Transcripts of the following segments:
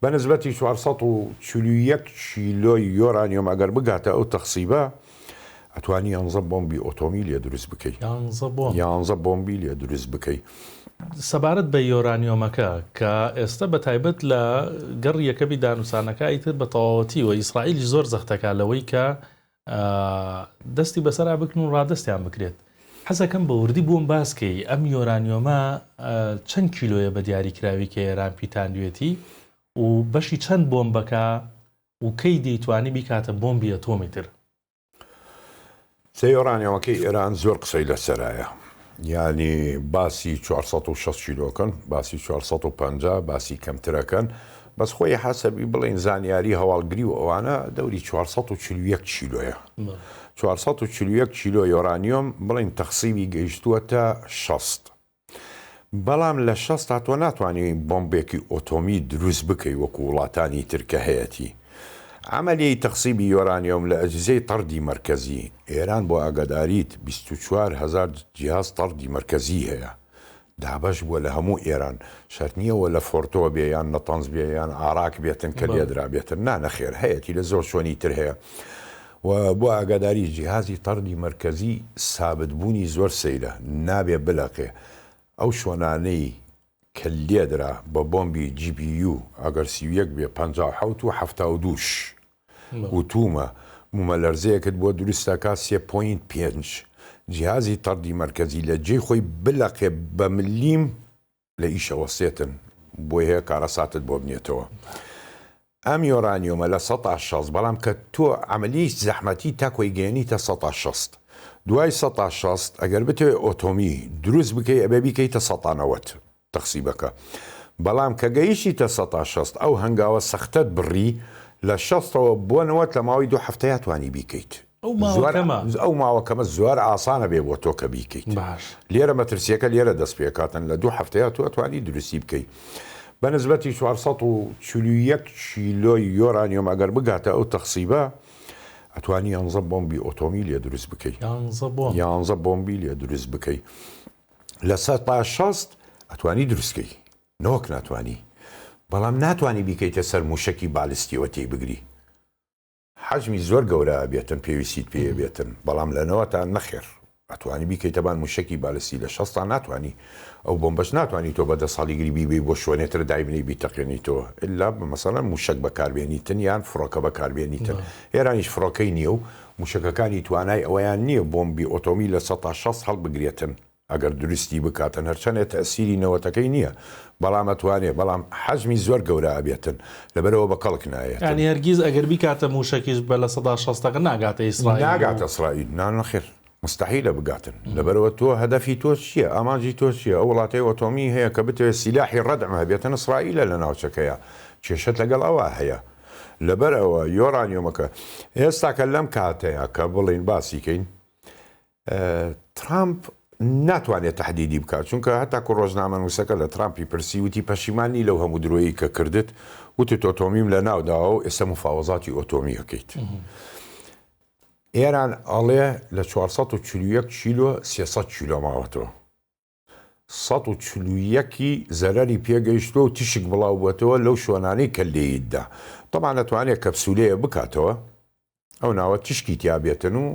بە نسبەتی 441 کیلۆی یۆرانیۆم ئەگەر بگاتە ئەو تەخسیبە ئەتوانی یانزە بۆمبی ئۆتۆمی لێ دروست بکەی. یانزە بۆمب. یانزە بۆمبی لێ دروست بکەی. سەبارەت بە یۆرانیۆمەکە کە ئێستە بە تایبەت لە گەڕی یەکەمی دانوسانەکە ئیتر بە تەواوەتی و ئیسرائیلیش زۆر زەختەکا لەوەی کە دەستی بەسەرا بکن و ڕادەستیان بکرێت. حەزەکەم بە وردی بۆم باس کەی ئەم یۆرانیۆمە چەند کیلۆیە بە دیاریکراوی کە ئێران پیتاندوێتی و بەشی چەند بۆمبەکە و کەی دەیتوانی بیکاتە بۆمبی ئەتۆمی تر؟ سێ یۆرانیۆمەکەی ئێران زۆر قسەی لەسەرایە یانی باسی 460 کیلۆکەن باسی 450 باسی کەمترەکەن بەس خۆی حەسەبی بڵین زانیاری هەواڵگری و ئەوانە دەوری 441 کیلۆیە 441 کیلۆ یۆرانیۆم بڵین تەخسیبی گەیشتووەتە 60 بەڵام لە شەستا تۆ ناتوانی بۆمبێکی ئۆتۆمی دروست بکەی وەکو وڵاتانی تر کە هەیەتی. عەمەلیەی تەخسیبی یۆرانیۆم لە ئەجهزەی تەڕدی مەرکەزی، ئێران بۆ ئاگاداریت 24 هەزار جیهاز تەڕدی مەرکەزی هەیە دابەش بووە لە هەموو ئێران، شەرت نییە وە لە فۆرتۆ بێ یان نەتەنز بێ یان ئاراک بێتن کە لێدرابێتن، نا نەخێر هەیەتی لە زۆر شوێنی تر هەیە. و بۆ ئاگاداری جیهازی تەڕدی مەرکەزی سابت بوونی زۆر سەیرە نابێ بلەقێ ئەو شۆنانەی کە لێدرا بە بۆمبی جی بی یو ئەگەر 31 بێ 57 و 72 ش وتومە مومەلەرزەیەکت بۆ دروست ئەکا سێ point پێنج جیهازی تەڕدی مەرکەزی لە جێی خۆی بلەقێ بە ملیم لە ئیش ئەوەستێتن بۆی هەیە کارەساتت بۆ بنێتەوە ئەم یۆرانیۆمە لە سەتا شەست بەڵام کە تۆ عەمەلیی زەحمەتی تا کۆی گەیەنیتە سەتا شەست دوای سەتا شەست ئەگەر بتەوێ ئۆتۆمی دروست بکەی ئەبێ بیکەیتە سەتا نەوەت تەخسیبەکە بەڵام کە گەیشتیتە سەتا شەست ئەو هەنگاوە سەختەت بڕی لە شەستەوە بۆ نەوەت لە ماوەی دوو هەفتەیا توانی بیکەیت ئەو ماوە زۆر کەمە. ئەو ماوە کەمە زۆر ئاسانە بێ بۆ تۆ کە بیکەیت. باش. لێرە مەترسیەکە لێرە دەست پێکاتن لە دوو هەفتەیا تۆ ئەتوانی دروستی بکەی بە نسبەتی 441 کیلۆی یۆرانیۆم ئەگەر بگاتە ئەو تەخسیبە ئەتوانی یانزە بۆمبی ئۆتۆمی لێ دروست بکەی. یانزە بۆمب. یانزە بۆمبی لێ دروست بکەی لە سەتا شەست ئەتوانی دروست کەی نەوەک ناتوانی بەڵام ناتوانی بیکەیتە سەر موشەکی بالستیەوە تێی بگری. حەجمی زۆر گەورە ئەبێتن پێویستیت پێی ئەبێتن بەڵام لە نەوەتا نەخێر ئەتوانی بیکەیتە بان موشەکی بالستی لە شەستا ناتوانی ئەو بۆمبەش ناتوانی تۆ بە دە ساڵیگری بیبەی بۆ شوێنێ تر دایبنێی بیتەقێنیتەوە ئیلا مەسەلەن موشەک بەکاربێنیتن یان فڕۆکە بەکاربێنیتن ئێرانیش فڕۆکەی نییە و موشەکەکانی توانای ئەوەیان نییە بۆمبی ئۆتۆمی لە سەتا شەست هەڵبگرێتن ئەگەر دروستی بکاتن هەرچەنێ تەئسیری نەوەتەکەی نیە بەڵام ئەتوانێ بەڵام حەجمی زۆر گەورە ئەبێتن لەبەرئەوە بە کەڵک نایەتن. یانی هەرگیز ئەگەر بیکاتە موشەکیش بە 60%ەکە ناگاتە ئیسرائیل و. ناگاتە ئیسرائیل نا نەخێر موستەحیلە بگاتن لەبەرئەوە تۆ هەدەفی تۆ چیە ئامانجی تۆ چیە ئەو وڵاتەی ئۆتۆمی هەیە کە بتەوێ سیلاحی ڕەدع هەبێتن ئیسرائیلە لە ناوچەکەیا کێشەت لەگەڵ ئەوا هەیە لەبەرئەوە یۆرانیۆمەکە ئێستاکە لەم کاتەیا کە بڵێین باسی کەین ترامپ ناتوانێت تەحدیدی بکات، چونکە هەتاکو ڕۆژنامەنووسەکە لە ترامپی پرسی وتی پەشیمان نی لەو هەموو درۆیەی کە کردت، وتت ئۆتۆمیم لەناو داوە و ئێستا مفاوەزاتی ئۆتۆمی ئەکەیت. ئێران ئەڵێ لە 441 کیلۆ 300 کیلۆ ماوەتەوە. 141 ی زەرەری پێگەیشتووە و تیشک بڵاوبووەتەوە لەو شوێنانەی کە لێیت دا. تەبعەن ئەتوانێت کەپسولەیە بکاتەوە ئەو ناوە تیشکی تیا بێتن و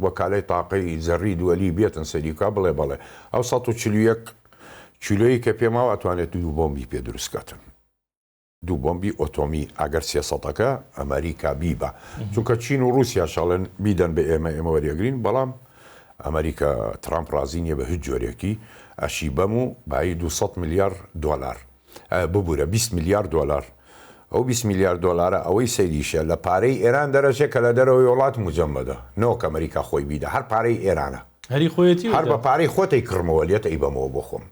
وەکالەی تاقەی زەڕی دوەلی بێتن سەیری بکا بڵێ بەڵێ ئەو 141 کیلۆیی کە پێ ماوە ئەتوانێت دوو بۆمبی پێ دروست کاتن. دوو بۆمبی ئۆتۆمی ئەگەر سێسەتەکە ئەمریکا بیبا چونکە چین و ڕوسیاش ئەڵێن بیدەن بە ئێمە ئێمە وەریەگرین بەڵام ئەمریکا ترامپ ڕازی نییە بە هیچ جۆرێکی ئەشی بەم و بایی 200 ملیار دۆلار ببورە 20 ملیار دۆلار ئەو 20 ملیار دۆلارە ئەوەی سەیریشە لە پارەی ئێران دەرەچێ کە لە دەرەوەی وڵات مجەمەدە نەوەک ئەمریکا خۆی بیدا هەر پارەی ئێرانە هەری خۆیەتی هەر بە پارەی خۆتەی کڕمەوە لێت ئەیبەمەوە بۆ خۆم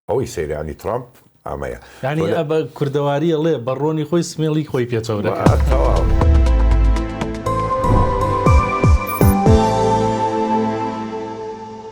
ئەوەی سەیرانی ترامپ ئەمەیە. یانی بە کوردەواری ئەڵێ بە ڕۆنی خۆی سمێڵی خۆی پێ چەورەکات. تەواو.